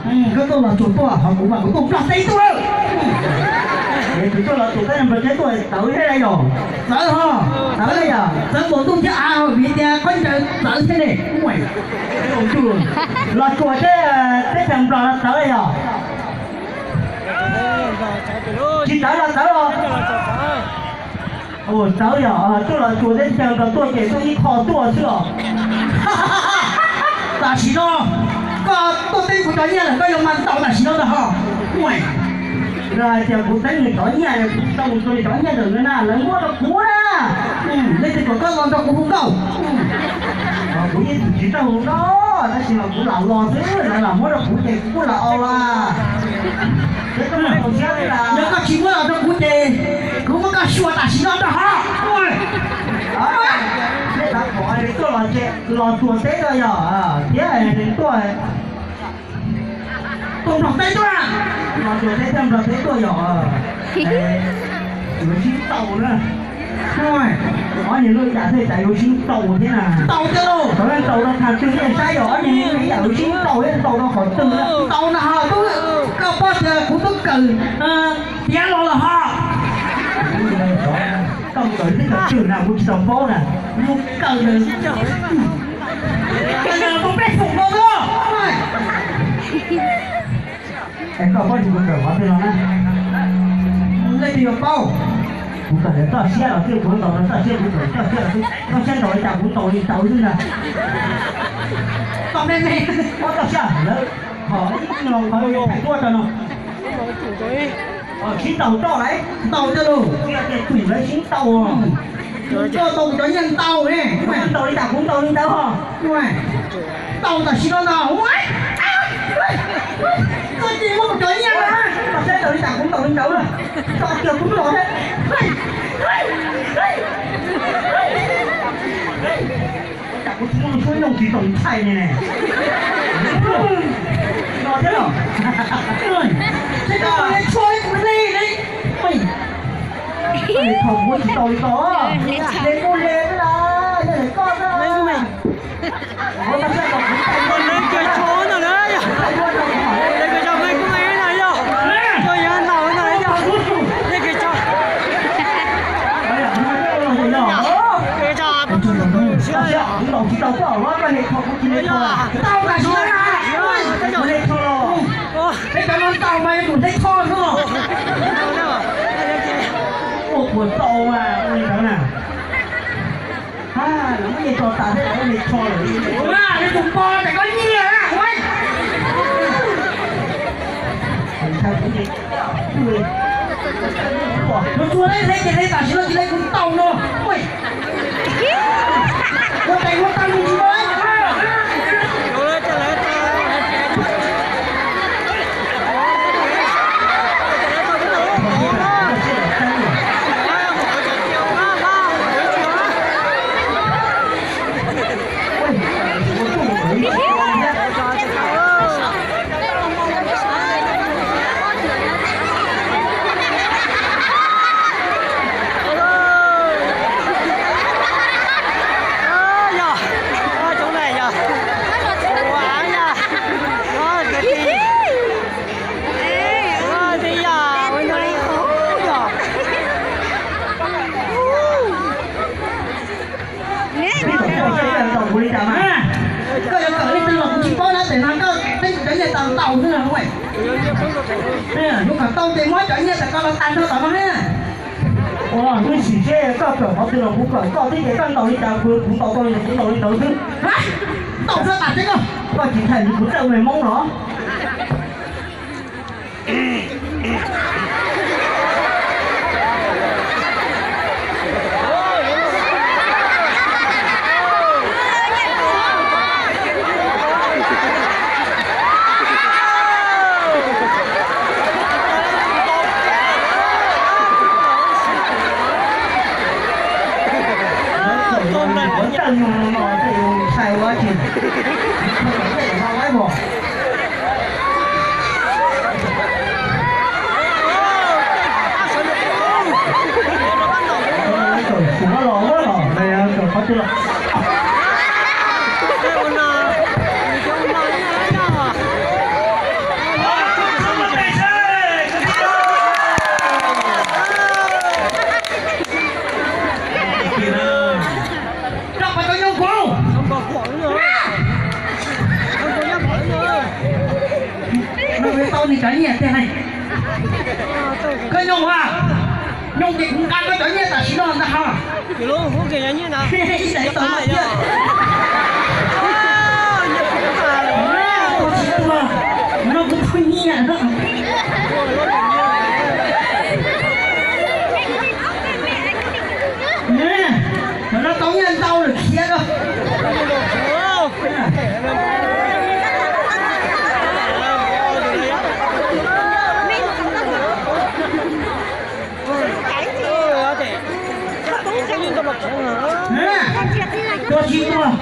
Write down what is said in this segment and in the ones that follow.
Koj tuaj Los Tsuas tuaj, ho kuv mas kuv tuaj Nplog teb tuaj. Es kuv tuaj Los Tsuas teb Nplog teb tuaj txawv thiab yom? Txawv ho, txawv yom, txawv npaum ntuj thiab av, vim tias khaub ncaws txawv thiab ne. Los Tsuas teb, teb chaws Nplog los txawv yom? Tsis txawv los txawv os. Txawv yog tuaj Los Tsuas teb chaws Nplog tuaj ces tuaj ib qho tuaj xwb os. Tam sim no koj tuaj teb kuv cov nyiaj lawm, koj yuav mas ntaus tam sim no ntag ho. Hais tias kuv teb nws cov nyiaj, kuv tau tus cov nyiaj ntawm na lawv muab rau kuv na. Leej twg kom koj los nrog kuv hu nkauj? Kuv yeej tsis tau hu no, tab sis mas kuv lam los xwb, lawv lam muab rau kuv ces kuv kuj lam ua. Yog koj tsis muab los rau kuv ces kuv muab koj xyuas tam sim no ntag ho. Nej xav pom tuaj Los Tsuas teb no yog thiab nws tuaj tuaj Nplog teb tuaj, Los Tsuas teb thiab Nplog teb tuaj yog yuav sib ntaus na. Ob niag lub yam thiaj cas yuav sib ntaus thiab na. Ntaus tiag lauj, txawm ntaus rau thaum twg nej saib yog ob niag ib yam yuav sib ntaus thiab ntaus rau qhov twg na. Ntaus na ho, koj paub tias kuv twb kawm tiav los lawm ho. Koj kawm twb kawm twg na kuv tsis tau paub na. Mus kawm na. Kawm na mus peb foom no. Es koj paub tsis kuv kawm qhov twg no na? Leej twg yuav paub? Kuv kawm ntawm toj siab los twb, kuv ntaus rau toj siab, kuv kawm toj siab los twb, toj siab ntaus li cas kuv ntaus li ntawd xwb ntag. Toj me me, muab toj siab lawv, ho ib no qhov thaij tuaj rau no. Sib ntaus roj lauj, ntaus roj lauj, yog tias tsum lawv sib ntaus. Koj tau kuv cov nyiaj ntau ne, ntaus li cas kuv ntaus li ntawd ho. Ntaus tam sim no ntag. Koj cia li muab kuv cov nyiaj na. Koj saib ntaus li cas kuv ntaus li ntawd. Koj cia kuv los thiab. Cas kuv tsis muaj suab nyooj tsis tau ntshai li ne. No thiab los. Seb koj ua li tshuaj li kuv li ne. Koj li thaum kuv tsis tau li ko. Li kuj li na, yog li koj na. Leej twg tso ntawm na, leej twg tso me kuj me na yog, koj yuav ntaus na yog, leej twg tso. Ntaus tsis tau koj, koj li thaum kuv tsis li thaum. Tau tam sim no na. Kuv li thaum los. Peb cov no ntaus mas yuav tsum li thaum xwb. Ua puas tau mas ua li ntawd na. Lawv muab nyiaj tso tas thiab lawv ua li thaum lawm. Ua li tus pog tes koj nyiaj na. Ua tsuag li ces li tam sim no cia li kuv ntaus no. Ua tes ua taw mus tsis tau. Koj yuav kawm li twg los kuv tsis paub na, tam sim no koj teb kuv cov nyiaj tas ntaus xwb na. Yuav kom tau ces muab cov nyiaj tam koj los tas nrog tom no na. Ua ib sim seb koj kawm qhov twg los kuv kawm koj thiab ces koj ntaus li cas kuv ntaus tau li ntawd kuv ntaus li ntawd xwb. Ntaus txog tas teb koj. Koj tsis thaij li kuv txawj me Hmoob no. Tau nws cov nyiaj tiag ne. Koj nyoo a, nyoo ces kuv nqa koj cov nyiaj tam sim no ntag ha. Ib daim tau no thiab. Ua tsis tuag, no kuv tau nyiaj no. Thaum no tau nyiaj ntau lawm khiav koj. Tua tsis tuag.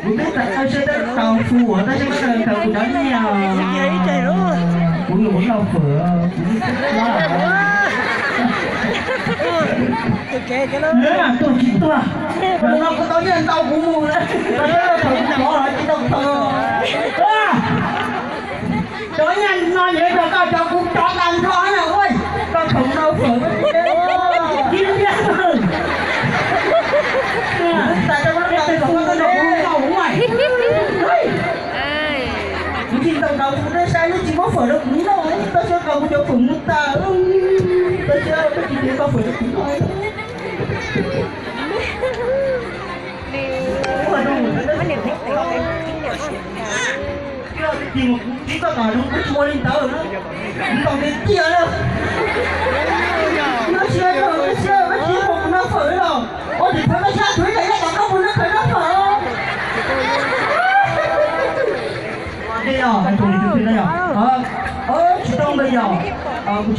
Kuv twb tau saib tab sis tau fu tab sis koj tau kuv cov nyiaj, kuv yuav mus noj fawm, kuv twb tau. Tuag tsis tuag, zaum no kuv tau nyiaj ntau kuv mus lawm, koj saib thaum kuv rov los tsis tau khaws. Cov nyiaj no yog rau koj cov, kuv rov tag nrho na ua, koj khaws noj fawm. Kuv tsis tau rau kuv noj, kuv tsis muab fawm rau kuv noj, koj saib koj kuv cov fawm mus tag, koj saib koj tsis tias koj fawm rau kuv noj. Tig mus kuv tsis tau tom zoo kuv tsis ua li ntawd, kuv ntaus nws tiag na. Nyob siab rau koj siab, koj tsis muab kuv noj fawm los ua tim thawv koj siab, tus ib yam li tom koj mus noj khaws noj fawm. Ntej yog hais tus tus twg na yog? Tsis tau ntawd yog, kuv